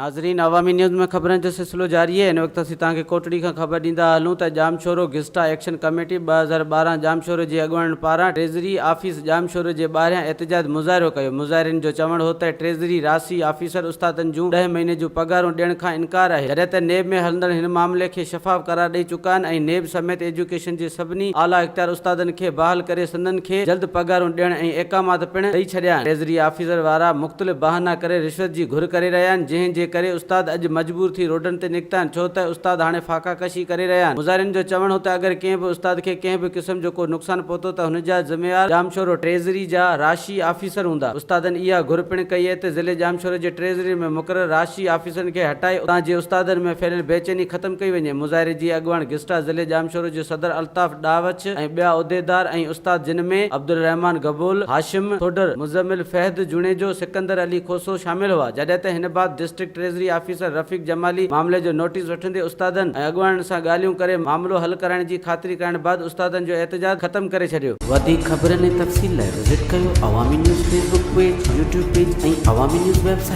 ناظرين عوامي نيوز ۾ خبرن جو سلسلو جاري آهي هن وقت اسين توهان کي ڪوٽڙي کان خبر ڏيندا هلون ته ڄامشورو گسٽا ايڪشن ڪميٽي 2012 ڄامشورو جي اڳواڻن پاران ٽريزري آفيس ڄامشورو جي ٻاهريان احتجاج مظاهرو ڪيو مظاهرين جو چوڻ هو ته ٽريزري راسي آفيسر استادن جون ڏهه مهيني جون پگهارون ڏيڻ کان انڪار آهي جڏهن ته نيب ۾ هلندڙ هن معاملي کي شفاف قرار ڏئي چڪا آهن ۽ نيب سميت ايجوڪيشن جي سڀني اعليٰ اختيار استادن کي بحال ڪري سندن کي جلد پگهارون ڏيڻ ۽ احڪامات پڻ ڏئي ڇڏيا آهن ٽريزري آفيسر وارا مختلف بهانا ڪري رشوت جي گهر ڪري رهيا آهن، جنهن جي ڪري استاد اڄ مجبور ٿي روڊن تي نڪتا آهن، ڇو ته استاد هاڻي فاقا ڪشي ڪري رهيا آهن. مظاهرين جو چوڻ هو ته اگر ڪنهن به استاد کي ڪنهن به قسم جو ڪو نقصان پهتو ته هن جا ذميوار ڄامشورو ٽريزري جا راشي آفيسر هوندا. استادن اها گهر پڻ ڪئي آهي ته ضلعي ڄامشورو جي ٽريزري ۾ مقرر راشي آفيسرن کي هٽائي اتان جي استادن ۾ ڦهليل بيچيني ختم ڪئي وڃي. مظاهري جي اڳواڻ گسٽا ضلعي ڄامشورو جي صدر الطاف ڏاوڇ ۽ ٻيا عهديدار ۽ استاد جن ۾ عبدالرحمان گبول، هاشم ٿوڊر، مزمل فهد جوڻيجو، سڪندر علي کوسو شامل هئا، جڏهن ته هن بعد district treasury officer Rafiq Jamali معاملي جو نوٽيس وٺندي استادن ۽ اڳواڻن سان ڳالهيون ڪري معاملو حل ڪرائڻ جي خاطري ڪرائڻ بعد استادن جو احتجاج ختم ڪري ڇڏيو. وڌيڪ خبرن ۽ تفصيل لاء وزٽ ڪيو Awami news Facebook page, YouTube page ۽ Awami news website.